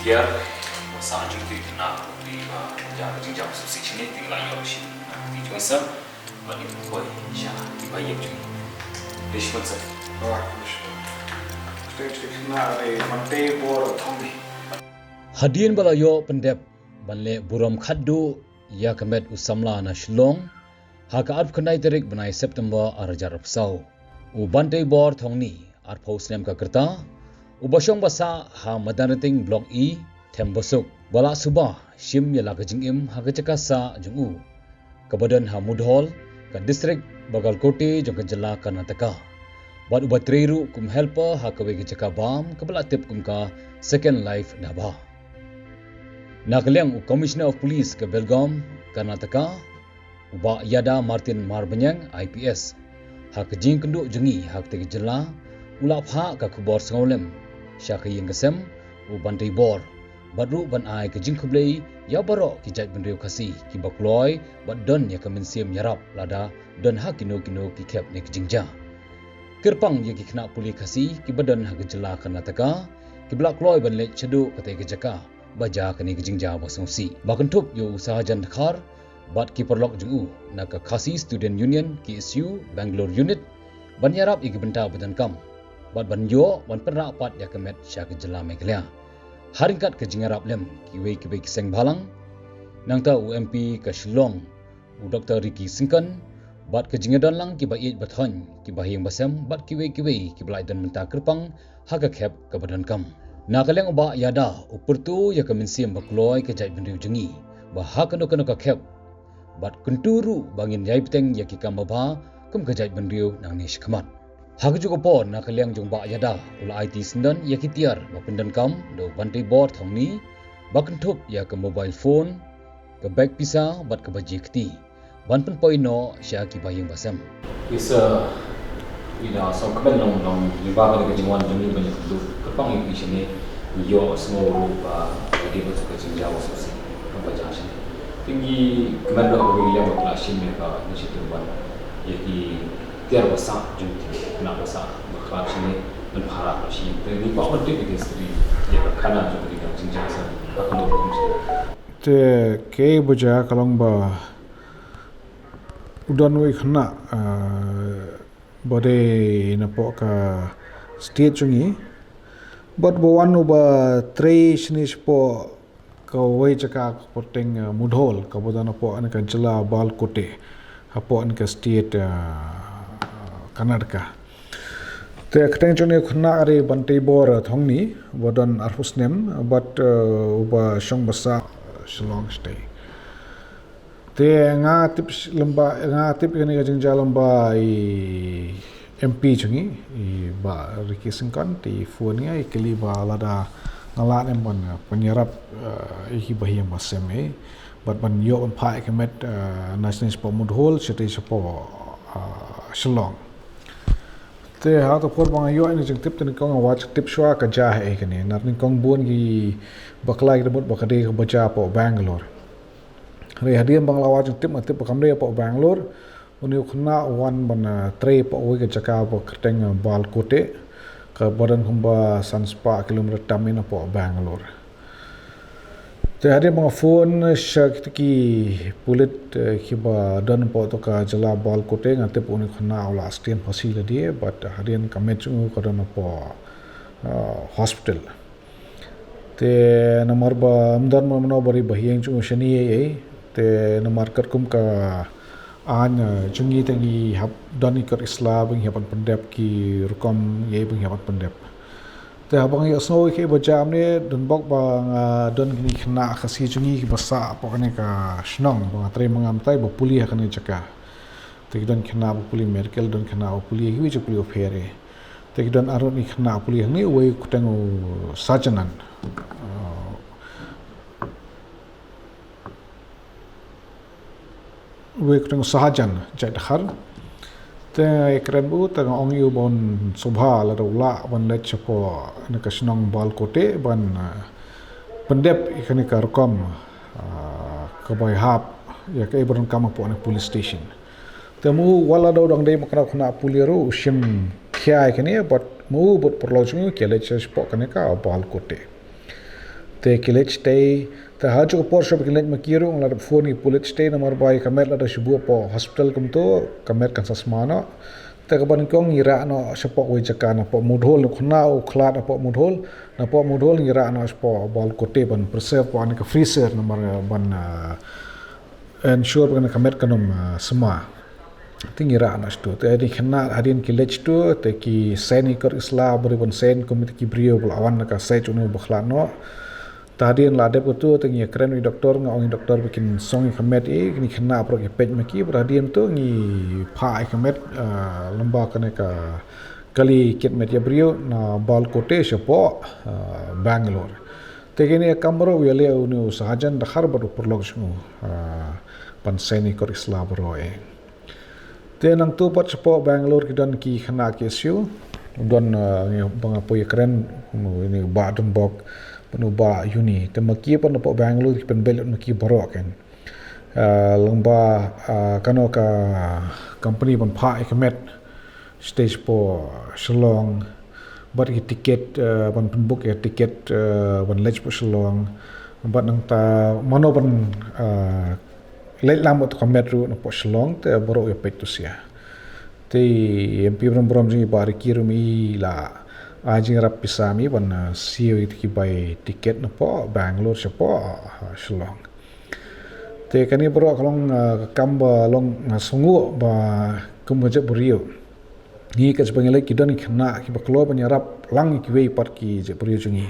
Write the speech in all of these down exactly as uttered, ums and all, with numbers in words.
Tiar ba sah jong ki khynnah, ki ba jia ka jingjia ba sngewsih shane, ki la ïoh shim na ka kti jong u sir, bad ki poi sha ki ba ïeit jong ki. Dei shibun sir. Khublei shibun. Khublei shibun. Hadien ba la ïoh pyndep ban leh burom khatduh ïa ka met u samla na Shillong, ha ka arphew khyndai tarik bnai September arhajar arphew saw, u Banteibor Thongni, arphew snem ka rta, uba shong ba sah ha Madanrating Block E, Thembasuk, ba la suba shim ïa la ka jingim ha ka jaka sah jong u, kaba don ha Mudhol, ka district Bagalkote jong ka jylla Karnataka. Bad uba trei ruh kum helper ha kawei ka jaka bam kaba la tip kum ka Second Life Dhaba. Na ka liang u Commissioner of Police ka Belgaum, Karnataka, u Bah Yada Martin Marbaniang, I P S, ha ka jingkynduh jong ngi ha katei ka jylla, u la phah ka khubor sngewlem sha ka ïing ka sem u Banteibor, bad ruh ban ai ka jingkhublei ïa baroh ki jaitbynriew Khasi kiba kloi bad don ïa ka mynsiem ïarap lada don ha kino kino ki khep ne ki jingjia. Kyrpang ïa ki khynnah pule Khasi kiba don ha ka jylla Karnataka kiba la kloi ban leit shaduh katei ka jaka ba jia kane ka jingjia ba sngewsih. Ba kynthup ïa u Sahajan Dkhar bad ki paralok jong u na ka Khasi Student Union, K S U, Bangalore Unit, ban ïarap ïa ki bynta ba donkam bad ban ïoh ban pynrah pat ïa ka met sha ka jylla Meghalaya. Ha ryngkat ka jingïarap lem kiwei kiwei ki seng bhalang, nangta u M P ka Shillong, u Doktor Ricky Syngkon, bad ka jingïadon lang ki ba ïeit ba thoiñ, ki bahaïing bahasem, bad kiwei kiwei kiba la ïadon bynta kyrpang ha ka khep kaba donkam. Na ka liang u Bah Yada u pyrto ïa ka mynsiem ba kloi ka jaitbynriew jong ngi ba ha kano kano ka khep bad kyntu ruh ba ngin ïai bteng ïa ki kam babha kum ka jaitbynriew nangne shakhmat. Ha kajuh ka por, na ka liang jong Bah Yada u la aiti syndon ïa ki tiar ba pyndonkam da u Banteibor Thongni, ba kynthup ïa ka mobile phone, ka bag pisa bad ka baji kti, ban pynpoi noh sha ki bahaïing bahasem. Isa, ina song kmen long long ni ba ka jingwan jong ngi ban ïa kynduh kyrpang ïa ki shane, ïoh sngew ruh ba ka dei ba ka jingjia ba sngewsih kaba jia shane. Te ngi kmen ruh ba ngi liang ba ka la shim ïa ka initiative ban ïa ki tiar ba sah jong ki khynnah ba sah ba khlad shane ban pharap shi. Te ngi kwah ban tip ïa ki history ïa ka khana jong ki jingjia sa ha ka long kum shane. Te kaei ba jia ka long ba u don uwei u khynnah, ah, ba dei napoh ka state jong ngi, bad ba wan u ba trei shane shapoh kawei jaka kyrteng, ah, Mudhol, kaba don hapoh kane ka jylla Bagalkote, hapoh kane ka state, ah, Karnataka. Te kyrteng jong une u khynnah ka dei Banteibor Thongni, ba don arphew snem, bad, ah, uba shong ba sah Shillong state. Te nga tip sh-, lem ba, nga tip ïa kane ka jingjia lem ba i M P jong ngi, i Bah Ricky Syngkon, te i phone ïa ngi, i kylli ba lada nga lah ne em ban, eh, pynïarap, eh, ïa ki bahaïing bahasem, eh, bad ban ïoh ban phah ïa ka met, eh, na shane shapoh Mudhol shatei shapoh, eh, Shillong. Te ha kato ka por ba nga ïoh ïa kane ka jingtip te nyngkong nga wad jingtip shuwa ka jia haei kane. Namar nyngkong bun ki bakla ki da mut ba ka dei kaba jia hapoh Bangalore. Hynrei hadien ba nga la wad jingtip nga tip ba kam dei hapoh Bangalore. Une u khynnah u wan ban, eh, trei hapoh kawei ka jaka ba kyrteng, eh, Bagalkote, kaba don kumba san spah kilometer tam hapoh Bangalore. Te hadien ba nga phone sha kita ki pulit, eh, kiba don hapoh to ka jylla Bagalkote, nga tip une u khynnah u la ïasyriem phasi lade, bad hadien ka met jong u ka don hapoh, eh, hospital. Te namar ba ym don mano mano ba dei bahaïing jong u shane ei ei. Te namar katkum ka aiñ, eh, jong ngi te ngi hap don ngi kot ki sla ba ngi hap ban pyndep ki rukom ei ba ngi hap ban pyndep. Te haba nga ïohsngew ïa kaei ba jia mynne, don bok ba nga don kine ki khynnah Khasi jong ngi kiba sah hapoh kane ka shnong ba nga trei ma nga mynta ba pule ha kane ka jaka. Te ki don khynnah ba pule medical, don khynnah ba pule kiwei ki pule u pher. Te ki don arngut ki khynnah pule hangne, uwei u kyrteng u Sajanan. Uh, uwei u kyrteng u Sahajan Jait Dkhar. Te nga ïakren bad u te nga ong ïa u ba un sngewbha lada u lah ban leit shapoh kane ka shnong Bagalkote ban, uh, pyndep ïa kane ka rukom, uh, kaba ïahap ïa kaei ba donkam hapoh kane ka police station. Te ma u wat la dei u dang dei ma kane ka khynnah pule ruh u shim khia ïa kane bad ma u bad paralok jong u ki leit sha shapoh kane ka Bagalkote. Te ki leit shatei, te ha kajuh ka por shwa ba kin leit ma ki ruh nga la dep phone ïa ki pulit shatei namar ba ïa ka met lada shu buh hapoh hospital kumto, ka met kan sa sma noh. Te kaba nyngkong ngi rah noh shapoh kawei jaka napoh Moodhol, na khynnah u khlad napoh Moodhol, napoh Moodhol ngi rah noh shapoh Bawalkote ban preserve hapoh kane ka freezer namar, eh, ban, eh, ensure ba kane ka met kan ym, eh, sma. Te ngi rah noh shato. Te hadien khynnah, hadien ki leit shato, te ki send ïa ki kot ki sla, ba dei ban send kum ïa ki briew ba la wan na ka stage une uba khlad noh. Te hadien la dep kato, te ngi ïakren ïa u doktor, nga ong ïa u doktor ba kin song ïa ka met ïa kine ki khynnah baroh ki peit ma ki, bad hadien to ngi phah ïa ka met, ah, lyngba kane ka kali kit met ïa briew na Bawalkote shapoh, ah, Bangalore. Te kine ki kam baroh u ïaleh une u Sahajan Dkhar bad u paralok jong u, ah, ban send ïa ki kot ki sla baroh eh. Te nangto pat shapoh Bangalore ki don ki khynnah K S U, u don, eh, ngi ba nga poi ïakren, u, une u Bah Donbok, bad u Bah Uni. Te ma ki pat napoh Bangalore ki pynbeit lut ma ki baroh kein. Eh, lyngba, eh, kano ka company ban phah ïa ka met shatei shapoh Shillong, bad ki tiket, eh, ban pynbook ïa tiket, eh, ban leit shapoh Shillong, bad nangta mano ban, eh, leit lang bad uto ka met ruh napoh Shillong, te baroh u ïapeit to sha. Te M P burom burom jong ngi Bah Ricky ruh ma i la ai jingïarap pisa ma i ban, eh, siew ïa ki bai tiket napoh Bangalore shapoh, eh, Shillong. Te kane baroh ka long, ah, ka kam ba long, ah, sngewbha ba kum ka jaitbynriew. Ngi katba ngi leit ki don ki khynnah kiba kloi ban ïarap lang ïa kiwei pat ki jaitbynriew jong ngi.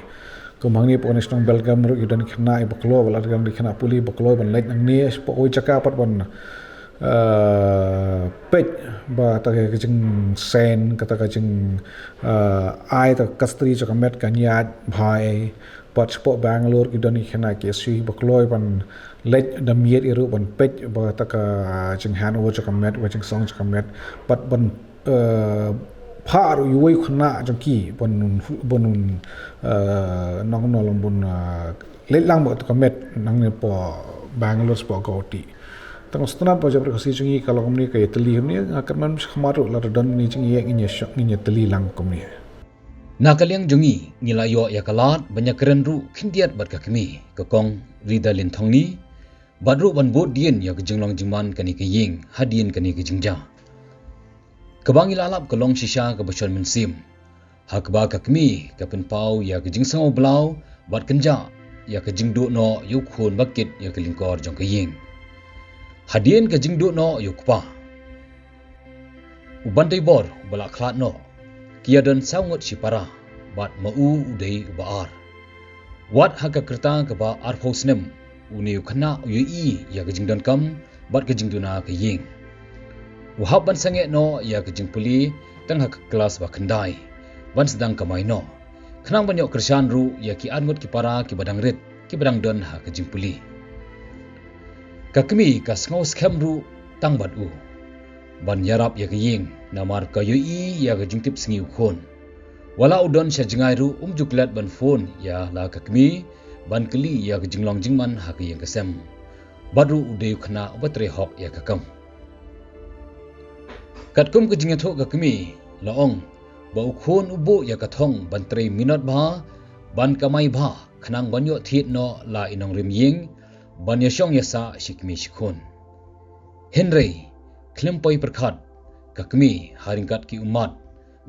Kum hangne hapoh kane ka shnong Belgaum ruh ki don ki khynnah kiba kloi ba la dang dei khynnah pule ba kloi ban leit nangne shapoh kawei jaka pat ban, ah, peit ba kata ka jingsend, kata ka jing, ah, ai kata ka custody jong ka met kan ïaid bha. Pat shapoh Bangalore ki don ki khynnah K S U ba kloi ban leit da miet ïa ruh ban peit ba kata ka jinghandover jong ka met, ba jingsong jong ka met. Pat ban, eh, phah ruh ïa uwei u khynnah jong ki ban, ban, eh, nong nong ban, eh, leit lang bad kata ka met nangne hapoh Bangalore shapoh Guwahati. Tang sngewtynnat ba jingïarap ka jong ngi ka long kumne, ka ïatylli kumne, nga kyrmen shakhmat ruh lada don ne jingïaid ngin ïa shong, ngin ïatylli lang kumne. Na ka liang jong ngi, ngi la ïoh ïa ka lad ban ïakren ruh khyndiat bad ka kmie, ka Kong Ridalin Thongni, bad ruh ban bud dien ïa ka jinglong jingman kane ka ïing hadien kane ka jingjia. Kaba ngi la lap ka long shisha kaba shon mynsiem, ha kaba ka kmie ka pynpaw ïa ka jingsngew balaw bad kynjah ïa ka jingduh noh ïa u khun ba kit ïa ka lyngkor jong ka ïing. Hadien ka jingduh noh ïa u kpa, u Banteibor uba la khlad noh, ki ïadon saw ngut shipara, bad ma u u dei uba ar. Wat ha ka rta kaba arphew snem, une u khynnah u ïohi ïa ka jingdonkam bad ka jingduna ka ïing. U hap ban sangeh noh ïa ka jingpule tang ha ka klas ba khyndai ban sdang kamai noh, khnang ban ïoh kyrshan ruh ïa ki arngut ki para kiba dang rit, kiba dang don ha ka jingpule. Ka kmie ka sngew skhem ruh tang bad u ban ïarap ïa ka ïing, namar ka ïohi ïa ka jingtip sngi u khun. Wat la u don sha jngai ruh um ju klet ban phone ïa la ka kmie ban kylli ïa ka jinglong jingman ha ka ïing ka sem. Bad ruh u dei u khynnah uba trei hok ïa ka kam. Katkum ka jingïathuh ka kmie la ong ba u khun u buh ïa ka thong ban trei minot bha, ban kamai bha, khnang ban ïoh thied noh la i nongrim ïing, ban ïashong ïasah shi kmie shi khun. Hynrei khlem poi pyrkhat, ka kmie ha ryngkat ki ummat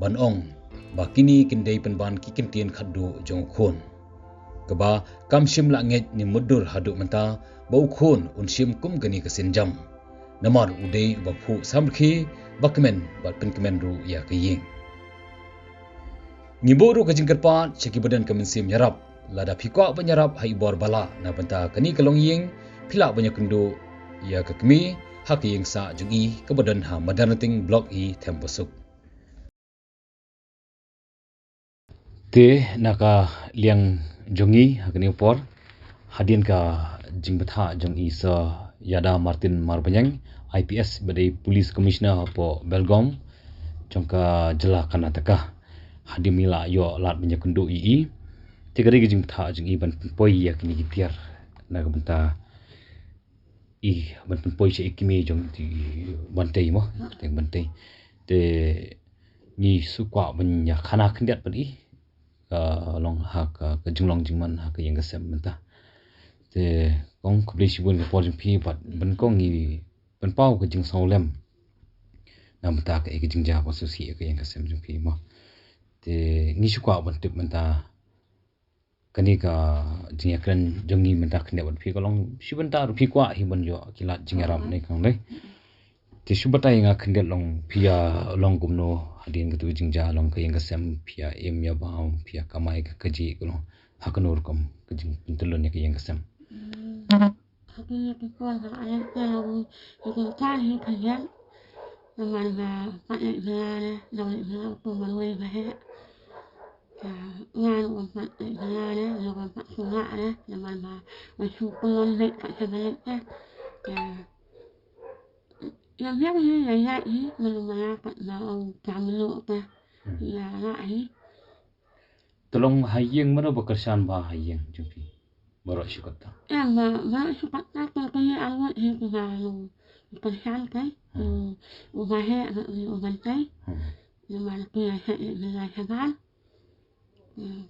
ban ong ba kine kin dei pynban ki kyntien khatduh jong u khun. Kaba kam shym la ngeit ne mutdur haduh mynta ba u khun un shim kum kane ka sienjam. Namar u dei uba phuh samrkhie, ba kmen bad pynkmen ruh ïa ka ïing. Ngi buh ruh ka jingkyrpad sha kiba don ka mynsiem ïarap, lada phi kwah ban ïarap ha i bor ba lah na bynta kane ka longïing, phi lah ban ïakynduh ïa ka kmie ha ka ïing sah jong i kaba don ha Madanrting Block E, Thembasuk. Te na ka liang jong ngi ha kane ka por, hadien ka jingbthah jong i Sir Yada Martin Marbaniang, I P S, ba dei Police Commissioner hapoh Belgaum jong ka jylla Karnataka. Hadien ngi la ïoh lad ban ïakynduh ïa i, te ka dei ka jingbthah jong i ban pynpoi ïa kine ki tiar na ka bynta i, ban pynpoi sha i kmie jong i Bantei mo, Bantei. Te ngi shu kwah ban ïakhana khyndiat bad i, ka long ha ka, ka jinglong jingman ha ka ïing ka sem mynta. Te kong khublei shibun ka por jong phi bad ban kong ngi pynpaw ka jingsngewlem na mynta ka, ka jingjia ba sngewsih ka ïing ka sem jong phi mo. Te ngi shu kwah ban tip mynta kane ka jingïakren jong ngi mynta khyndiat bad phi ka long shi bynta ruh phi kwah hi ban ïoh ki lad jingïarap ne kong dei. Te shu batai nga khyndiat long phi ïa long kumno hadien katu ka jingjia long ka ïing ka sem phi ïa im ïa bam phi ïa kamai ka kajih ka long ha kano rukom ka jingpyntylun ïa ka ïing ka sem. Hati ni ki kwah ha ayat ka lagu ki kwah hi khyndiat. Naman ba pat lek bela ne, lagu lek bela utu marwei ba heh. Ka ngan u pat lek bela ne, lagu pat sula ne, naman ba wa shu kulon lek pat sa balik ne. Ka ïa biang hi, ïa ïaid hi, malu mala pat ba ong ka melu ka. Ïa lah hi. Te long ha ïing mano ba kyrshan ba ha ïing jong phi? Baroh shi katta. Em, ba, baroh shi katta ka kane arngut hi ka ba long kyrshan kai. Hmm. U, u ba heh, u, u ban kai. Hmm. Namar ki ïa heh, i ba la shabar. Hmm.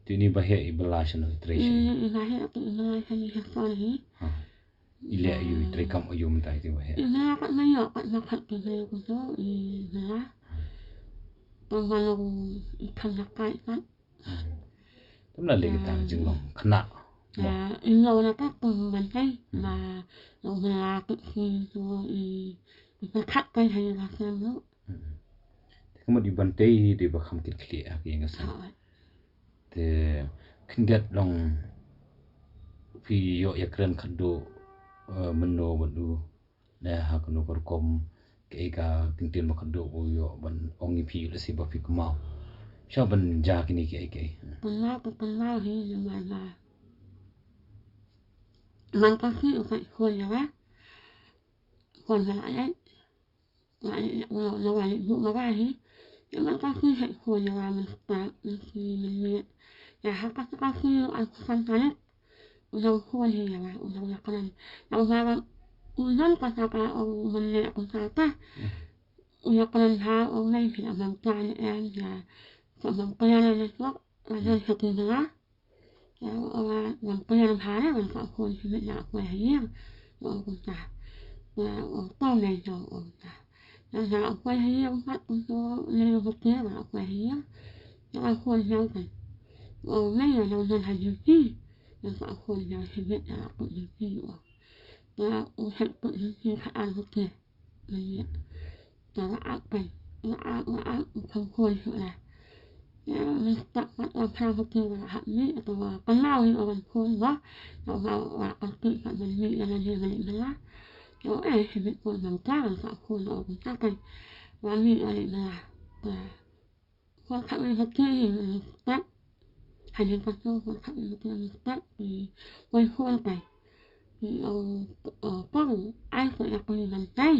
Te ini ba heh, i ba la shano, i trei shano? Ini i ba heh, i ba la shano, i shano hi. Hmm. I leh aïu, i trei kam aïu mynta iti ba heh? I ba la kat ba ïoh, kat ba kat ki ba ïoh kuto, i ba la. Tang ba long i kam na kai kat. Hmm. Te mla leh kita ka jinglong khynnah. Ya, i long na ka kum ban kai, hmm, ba long ba la kat ki to i, i ba kat kai ha ïing ka sem lo. Hmm. Te ka mut i ban tei hi dei ba kham kit khlieh ha ka ïing ka sem. Hooid. Te khyndiat long phi ïoh ïakren khadduh, eh, mynno bad u ne ha kano ka rukom kaei ka kyntien ba khadduh u ïoh ban ong ïa phi lehse ba phi kynmaw. Sha ban jia kine kiei kiei. Kynmaw ka kynmaw hi namar ba man ka phi u ka khun ïa ka. Khun ïa ka. Nga, nga, nga, nga, nga, nga, nga, hi. Nga, nga, ka, hi, hi, khun, nga, nga, mynstep, mynstep, mynmiet. Nga, ha, ka, ka, hi, nga, ka, ka, ka, u nang khun hi, nga, u nang ïakren. Nga, u, nga, u nang ka, ka, ka, u, mynmiet, u, ka, ka. U ïakren ha, u, nga, hi, nga, nga, ka, nga, em, nga. Ka, nga, ka, nga, nga, ka, nga, hi, hi, nga. Nga ong ba ngan pynlong bha re ngan sa khun shibit na khuai ha ïing. Nga ong kumta. Nga ong to ne nga ong kumta. Nga sa khuai ha ïing pat kumta ne nga pynlong nga khuai ha ïing. Nga khun nga kan. Nga ong ne nga nang nang ha duty. Nga sa khun nga shibit na khuai duty. Nga ong sa khuai duty ka an duty. Mynmiet. Te nga ap kan. Nga ap, nga ap, u kham khun shuh lah. Nga mynstep pat wan phra phi nga hap mih, te nga kynmaw ïa u ban khun ba. Nga ap, nga ap, ka tip pat ban mih ïa lade mynmiet mynta. Nga ong eh, shibit khun mynta nga sa khun, nga ong kumta kan. Wan mih ïa lade mynta. Te Khun khatwei khatwei mynstep. Hadien katto khun khatwei khatwei mynstep ki poi khun kai. Ki ong, eh, pong ai khun ïa kmie ban tei.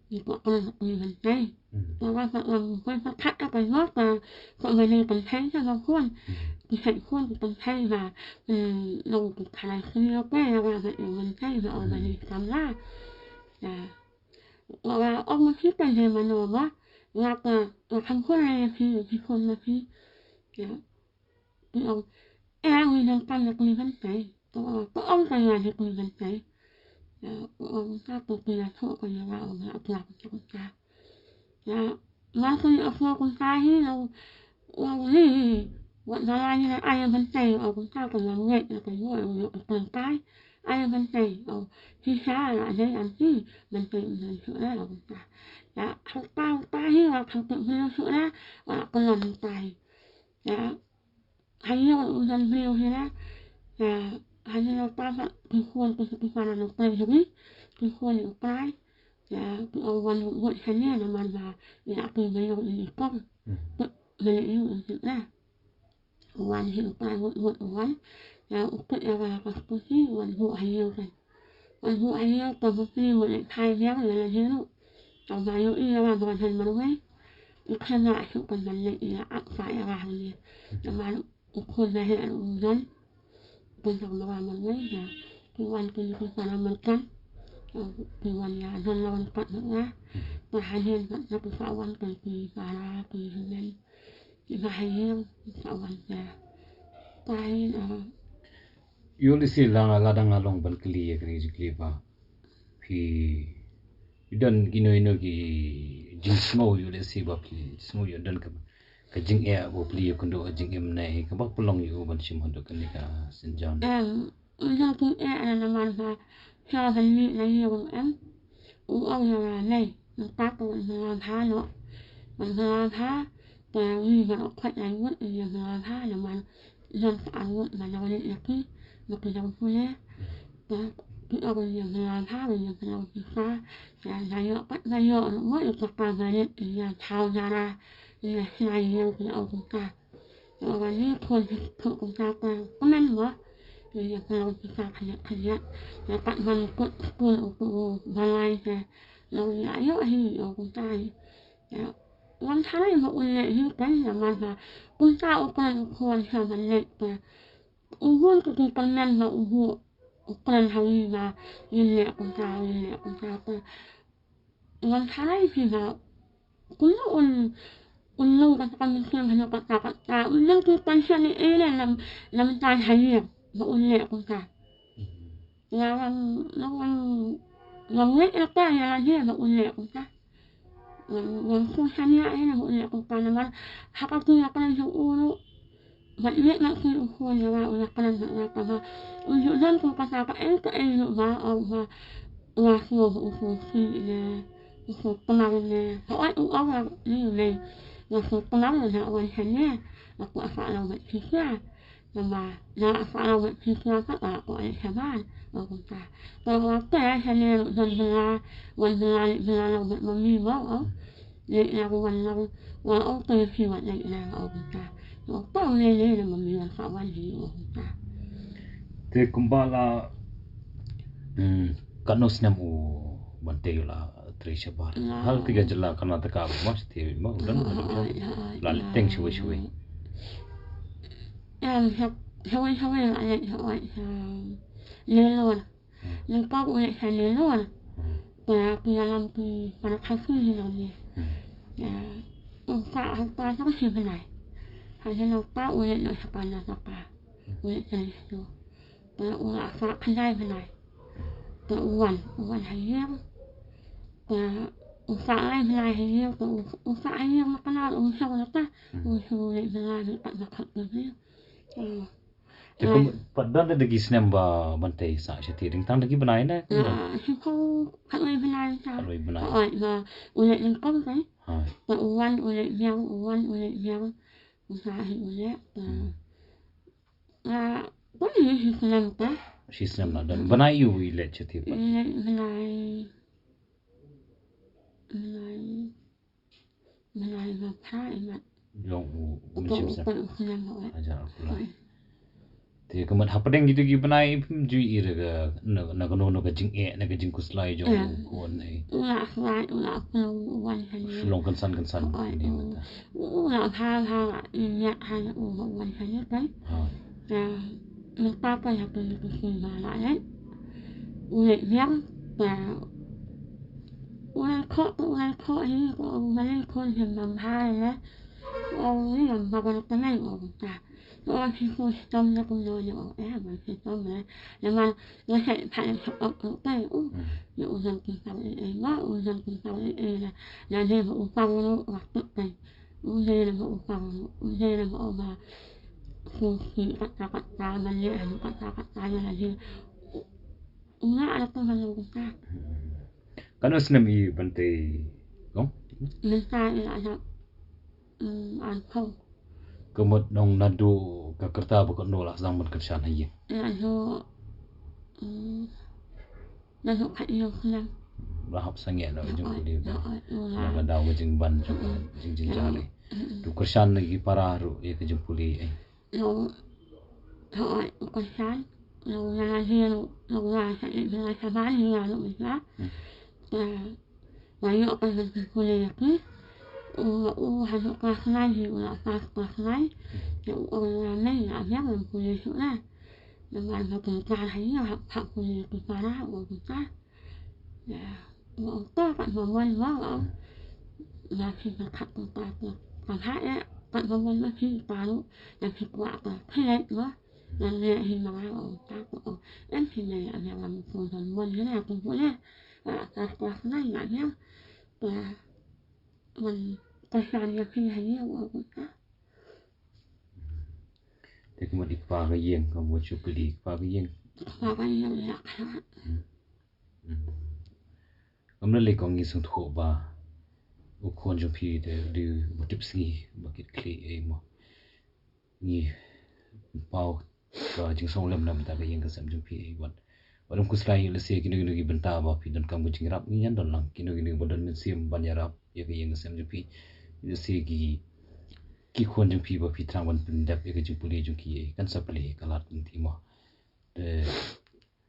Ki poi khun ïa kmie ban tei. Hmm. Te wan sa wan poi sa khat ïa kai mo ka khun ban tei ban tei sa ba khun. Hmm. Ki heh khun ki ban tei ba, hmm, long ki khalai khun ïa kai ïa ba ban tei ba ong ban tei samla. Ya. Nga ong ma phi kan heh mano ba nga ka, nga kham khun ïa phi, phi khun ma phi. Ïa. Phi ong, eh, ngi nang kam ïa kmie ban tei. To, to ong ka ïa kmie ban tei. Ïa, phi ong sa to phi ïa thoh ka ïa nga ong nga ap ïa ka ïa ka. Ïa, nga ka ïa ka ïa ka hi, ïa, ïa, hi, wat la ïa ai ban tei, ong ka ka ïa ngi ïa ka ïa ong ïa ka tei. Ai ban tei, ong, hi sa la dei am hi, ban tei ban tei shuh la ong ka. Ïa, ha ka, ha ka hi, wa ka tei ban shuh la, wa ka lon tei. Ïa, ha ïa u don briew hi la. Ïa, ha ïa u pa pa, ki khun, ki, ki khun na u pai hi, ki khun u pai. Ïa, ki ong wan wut ha ïa namar ba ïa ki ba ïoh ïa i kong. Hmm. Ki ba ïoh ïa i kong la. Wan hi u pai wut wut wan. Ïa, u kit ïa ka la ka spusi, wan buh ha ïa kan. Wan buh ha ïa ka buh ni wut ïa thai ïa ïa la ïa. Tang ba ïoh ïa la ba wan han marwei. I khan la shu kan ban ïa ïa ap sa ïa la ha ïa. Namar u khun na hi u don. Kan tang ba wan marwei ïa. Ki wan ki ni ki sa na man kan. Ki wan ïa don la wan pat na ïa. Ba han hen kan na ki sa wan kan ki sa la ki hen. Ki ba ha ïing, ki sa wan pher. Phi, ah, ïoh lehse la, la dang nga long ban kylli ïa kane ka jingkylli ba phi, phi don kino kino ki jingsngew, ïoh lehse ba phi sngew ïoh don ka, ka jingeh ba phi ïoh kynduh ka jingim ne kaba pynlong ïa u ban shim haduh kane ka sienjam. Em, u jingeh, eh, namar ba sha ban mih na ïing em. U ong ïa nga, Mei, mynta to wan bha noh. Wan bha, te ngi ba u khot lai ngut ïa bha, namar ïa ka ar ngut ba nang leit ïa ki, ba ki dang pule. Te ki ong ïa bha, ïa bha pisa. Te nga ïoh pat, nga ïoh ruh mo ïa ka kaba leit ïa thaw jara, ïa shlai ïa ki ong kumta. Te wan ngi khun, khun kumta ka kmen mo. Ïa ka pisa khyndiat khyndiat. Ïa pat ban kut skul u, u ba lai te. Long ïa ïoh hi ong kumta. Ïa, wan tharai ba un leh hi kan, namar ba kumta u kren u khun sha ban leit te. U bun ki kyrmen ba u bu, u kren ha ngi ba ngin leh kumta, ngin leh kumta te. Wan tharai hi ba kumno un, un long kata ka mynsiem ha ngi kata kata. Un long ki kyrmen sha ngi, eh, leh lam, lam tai ha ngi ba un leh kumta. Ïa, wan, wan, wan leh ïa ka, ïa la ïa ba un leh kumta. Wan, wan sngewsih ïa, ïa ba un leh kumta namar ha ka tu ïa ka la ju u ruh. Bad leh na ki u khun ïa ba u ïa ka la ïa ka ba. U ju don kumta ka ei ka ei ruh ba, ong ba. Wan sngewsih u sngewsih ne, u sngewtynnat ne. Hooid u ong ba ni ne. Wan sngewtynnat ne wan sha ne. Ba kwah sa long bad pisa. Namar nga la sah lang bad phi sngewthuh ba la kwah leit shabar, ong kumta. Te nga ong te shane ruh don bylla, wan bylla leit bylla lang bad mummy mo, ong. Leit lang wan lang, nga ong te phi wat leit lang, ong kumta. Nga ong te ong lei lei na mummy wan sa wan hi, ong kumta. Te kumba la, hmm, katno snem u Bantei u la trei shabar? Nga ha kata ka jylla Karnataka ba ma shatei ba u don, ha, ha, ha, la leit teng shawei shawei. Em, shawei shawei la leit shawei sha Nellore. Hmm. Nyngkong u leit sha Nellore. Hmm. Te ki ïalam ki para Khasi hi nangne. Hmm. Te u sah hangta tang shi bnai. Hadien nangta u leit noh sha Karnataka. Hmm. U leit sha Nellore. Te u la sah khyndai bnai. Te u wan, u wan ha ïing. Te u sah lai bnai ha ïing, te u, u sah ha ïing ma kane u sah kata. Hmm. U shu leit bnai, leit pat ma khat bnai. Te, ah, kum pat don da ki snem ba Bantei sah shatei, dang tang da ki bnai ne? Ah, shu khaw khatwei bnai sa. Khatwei bnai. Hooid, ba u leit lyngkot te. Hooid. Ba u wan u leit miaw, u wan u leit miaw. U sah hi u leit, ba. Hmm. Ah, ba ni shi snem te. Shi snem la don. Hmm. Bnai aïu i leit shatei pat? I leit bnai, bnai Bnai ba phra i mat. Jong u, u mynsiem sem. Hajar arphew lai. Te ka mut hapdeng kito ki bnai phim ju i re ka, na, na kano kano ka jingeh, na ka jingkhuslai jong u khun ei. U la khuslai, u la khuslai, u wan hangne. Shu long kynsan kynsan. Hooid, ne u mynta. U la bha bha la i ïa hangne u wan hangne te. Hooid. Te mynta ka ïa ka ïa ka sien ba la leit. U leit biang te u la khoh, te u la khoh hi, ko u ba leit khun sien ba bha le. Ko u leit ba ka la tnai u ta. Ko u shi ko shitom ne kumno ne u eh ba shitom le. Namar u sa pha le sa ok u te u. Ne u jang ki sa u eh ba u jang ki sa u eh le. Na ne ba u pa u lo wa tu te. U dei na ma u pang, u dei na ma u ba. Ku ki kata kata ma le anu kata kata ïa la dei. U, u nga ala tu ma u ka. Katno snem i Bantei, kong? Mynta i la ïa, mm, arphew. Ka mut nong naduh ka rta ba katno la sdang ban kyrshan ha ïing? I la ïa, mm, Naduh khathynñiew snem. La hap sangeh na ka jingpule ba. Hooid, hooid. Na ka daw ka jingban jong ka jingjynjar. Hooid. Tu kyrshan na ki para ruh ïa ka jingpule ei. Hooid, hooid, u kyrshan. Hooid, nga la dei ruh, hooid, nga la sah leit bnai shabar, nga ruh mynta. Hmm. Te nga ïoh ka jingpule ïa ki. U, u haduh klas nine hi, u la pass klas nine. Te u ong ïa nga, mei, nga biang ban pule shuh la. Namar ba ki kynthei ha ïing hap, hap pule ki para, u ong kumta. Ïa, u ong to, kat ba mon ba, u ong. Nga phi ba khat kumta, ka bha eh. Kat ba mon ba phi paru, na phi kwah ka phi leit mo. Na ne hi ma nga o ta ko o. Em phi ne ya ya lam ko don mon ne ya ko ko ne. A ka kwah na ya ya. Ka mon ka san ya phi ya ya o ko ta. Te kumba i kpa ka ïing, ka mut shu pli i kpa ka ïing. Ka kpa ka ïing ïa ka. Ngam lei kong ngi sngewthuh ba u khun jong phi te u dei uba tipsngi, uba kit khlieh ei mo. Ngi paw ka jingsngewlem na bynta ka ïing ka sem jong phi ei wat. Wat ym khuslai ïa lehse kino kino ki bynta ba phi donkam ka jingïarap, ngi ïa don lang kino kino ba don mynsiem ban ïarap ïa ka ïing ka sem jong phi. Lehse ki, ki khun jong phi ba phi thrang ban pyndep ïa ka jingpule jong ki ei, kan sa plie ka lad lynti mo. Te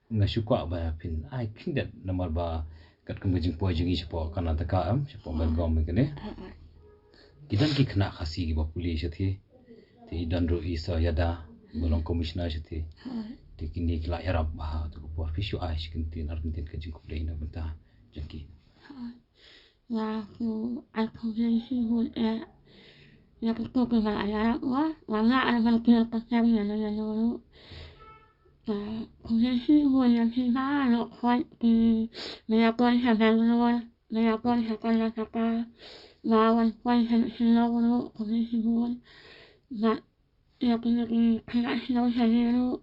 nga shu kwah ba phin ai khyndiat namar ba katkum ka jingpoi jong ngi shapoh Karnataka em, shapoh Bengal mynta kane. Ki don ki khynnah Khasi kiba pule shathie. Te i don ruh i Sir Yada ba long commissioner shathie. Te kine ki la ïarap bha, te ka por phi shu ai shi kyntien ar kyntien ka jingkhublei na bynta jong ki. Nga shu ai khublei shibun eh ïa kito kiba la ïarap nga, nga lah ban kiew ka sem ïano ïano ruh. Khublei shibun ïa phi baroh khoit kiba ïapoh sha Bangalore, ba ïapoh sha Karnataka, ba wan poi sha Shillong ruh, khublei shibun. Bad ïa kine ki khynnah shnong sha ri ruh,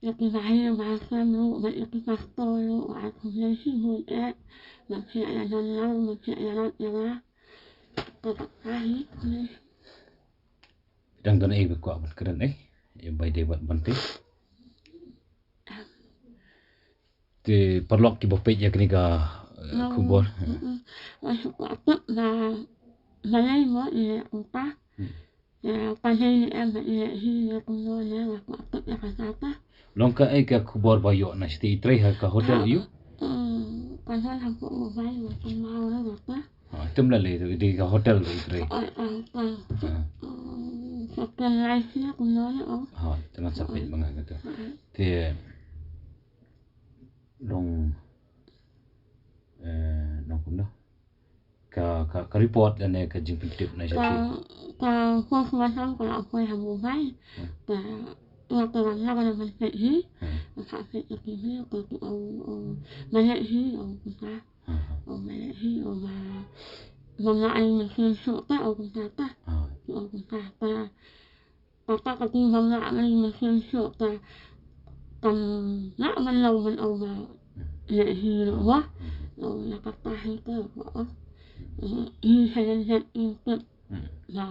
ïa ki bahaïing bahasem ruh bad ïa ki pastor ruh, nga ai khublei shibun eh ba phi la ïadon lang, ba phi la ïarap ïa nga. Kata ka hi, khublei. Dang don ei ba kwah ban kren ei, ïa bai dei bad ban tei. Te paralok kiba peit ïa kane ka eh, khubor. Nga shu kwah tip ba balei mo i leh kumta. Balei ne em ba i leh hi ne kumno ne, nga kwah tip ïa kata. Long kaei ka khubor ba ïoh na shatei, i trei ha ka hotel ïoh? Ka don hapoh mobile ba ka maw na kata. Ha, te ym la lei, te dei ka hotel ba i trei. Ka hotel. Ka hotel lai hi kumno ne o. Ha, te ngan sa peit ma nga kata. Te long eh, nongkumno ka, ka, ka report lane ka jingpyntip na shatei. Ka, ka postmortem ka la poi ha Mumbai. Ka, ka, ka la, ka la ban peit hi. Ka sa peit ïa ki hi, ka, ka, o, o, ma leh hi, o, kumta. O, ma leh hi, o, ma, ma nga ai mynsiem shuh ka, o, kumta ka. O, kumta ka. Kata ka dei ba nga ai mynsiem shuh ka, kam lah ban long ban ong ba leh hi ruh wa. Ong ïa kata hi te wa. Hi sha lyndet i tip ba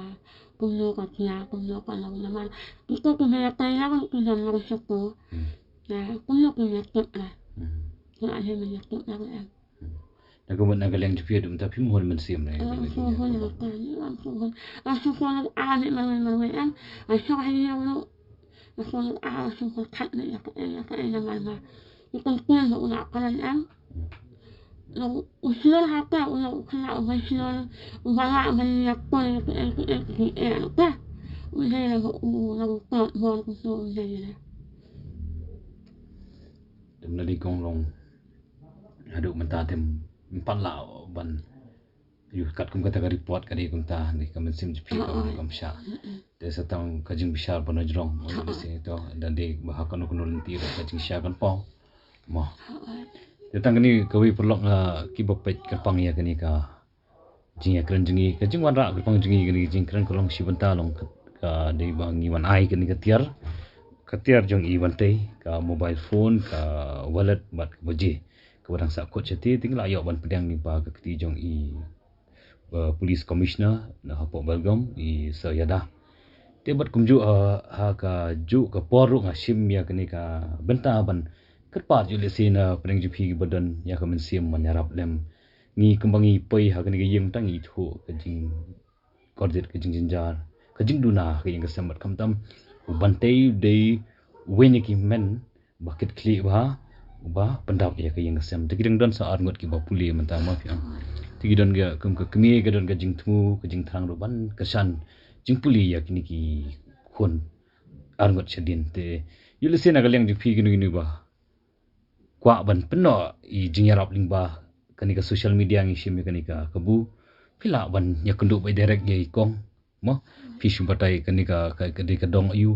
kumno ka jia, kumno ka long namar kito kiba ïatai lang ki don lang shato. Kumno kin ïatip la. Ki la dei ban ïatip lang em. Na ka mut na ka liang jong phi haduh mynta phim hun mynsiem ne. Nga shu hun ïa ka, nga shu hun. Nga shu hun ah ne marwei marwei em. Nga shu hun ïa ka, nga shu hun ah, nga shu hun khat ne ïa kaei ïa kaei namar ba u kyntieng ba u la kren em. Long u shlur ha ka, u long u khynnah uba shlur, uba lah ban ïatoi ïa kaei kaei kaei ïa ka. U dei lada u long u tlot bor kumno u dei lada. Te mynta dei kong long. Haduh mynta te ym pat lah ban ïoh katkum kata ka report ka dei kumta, dei ka mynsiem jong phi ka kam shah. Te sa tang ka jingbishar ba nongrim, ong ïa lehse to da dei ba ha kano kano lynti ruh ka jingshah kan paw. Mo. Te tang kane kawei paralok, ah, kiba peit kyrpang ïa kane ka jingïakren jong ngi, ka jingwanrah kyrpang jong ngi, kane ka jingkren ka long shi bynta long ka, ka dei ba ngi wan ai kane ka tiar, ka tiar jong i Bantei, ka mobile phone, ka wallet bad ka baje kaba dang sah kut shatei. Te ngi la ïoh ban pdiang lyngba ka kti jong i, uh, Police Commissioner na hapoh Belgaum, i Sir Yada. Te bad kumjuh, uh, ha kajuh ka por ruh nga shim ïa kane ka bynta ban kyrpad ïa lehse na pdeng jong phi kiba don ïa ka mynsiem ban ïarap lem. Ngi kumba ngi poi ha kane ka ïing tang ngi ithuh ka jingkordit, ka jingjynjar, ka jingduna ha ka ïing ka sem bad khamtam u Bantei u dei uwei na ki hynmen ba kit khlieh bha uba pyndap ïa ka ïing ka sem. Te ki dang don sa ar ngut kiba pule mynta ma phi ong. Te ki don ka kum ka kmie ka don ka jingthmu ka jingthrang ruh ban kyrshan jingpule ïa kine ki khun ar ngut shadien. Te ïa lehse na ka liang jong phi kino kino ba kwah ban pynnoh i jingïarap lyngba kane ka social media ngi shim ïa kane ka kabu, phi lah ban ïakynduh beit direct ïa i kong Mo, phi shu batai kane ka, ka, ka dei ka dong aiu.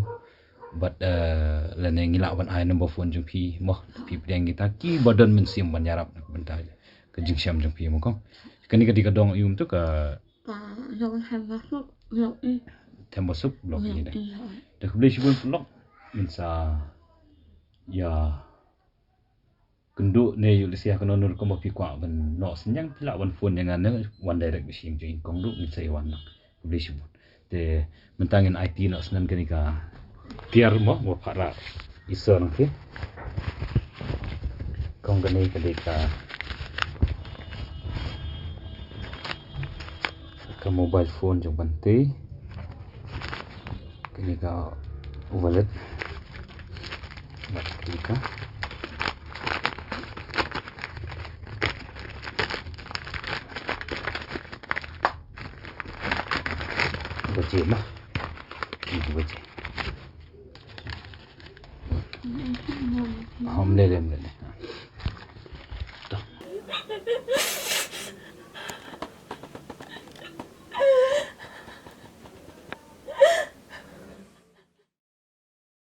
Bad, eh, lane ngi lah ban ai number phone jong phi, mo, phi pdiang kita ki ba don mynsiem ban ïarap na ka bynta ka jingshem jong phi, mo kong. Kane ka dei ka dong aiu mynta ka Ka Jong Thaiñ Basuk, Blok E. Thaiñ Basuk, Blok E. Blok E, da. Ïa. Da khublei shibun paralok, ngin sa ïa kynduh ne ïoh lehse ha kano kano rukom ba phi kwah ban noh synñiang, phi lah ban phone ïa nga ne wan direct ba sha ïing jong i kong ruh ngin sa ïa wan lang. Khublei shibun. Te mynta ngin aiti noh shen kane ka tiar mo ba phah rah i sor nang phi. Kong kane ka dei ka, ka mobile phone jong Bantei. Kane ka wallet. Bad kane ka baje ma. Kane ka baje. Hom le le le. To.